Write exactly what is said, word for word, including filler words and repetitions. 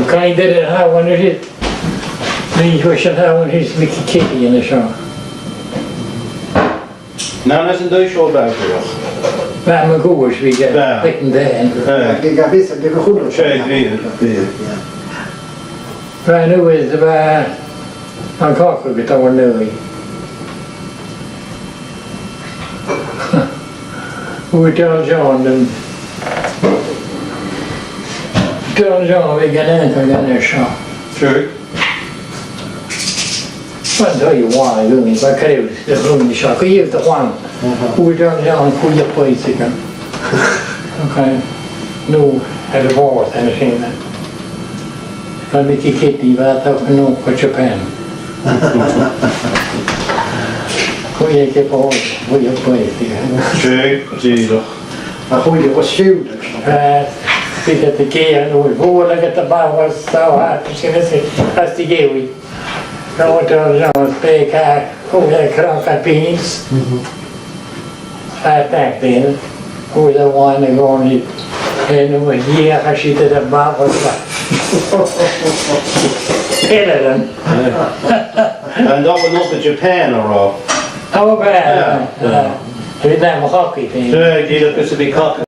Caind air an t-àm a bh' ann, is e. Nì thusa an t-àm a bh' ann, is Mickey Kitty an seo. Nan as an dòigh seo bheag. Bha mi gu bhith, bha e. Bha. Bit an dèan. Bha. Bha, bha, bha, bha, bha, bha, bha. Bha, nuair a bha an cogadh gu tòrr nuaidh. Bha John John, an John John, bha gan ann, gan ann seo. True. Well, tell you why, really, if I could have the room to shock you, the one who down down who you play chicken. Okay. No, at the ball, and a shame that. But Mickey Kitty, but I thought, no, for Japan. Who you get ball, who you play chicken. True, Jesus. A chuid a bhfuil siúd. Eh, bhí siad ag èigheach, nó bhfuil bua agat a' bhall, so, ah, sin is, as the gay week. No, it was on speak, ah, who had crock of beans. Ah, that bean. Who the one and only, and it was yeah, she did a ball. Pelerin. And that went up to Japan, or all. Oh, bad. Yeah, yeah. Bhí na mo hockey team. Yeah, you look to be cocky.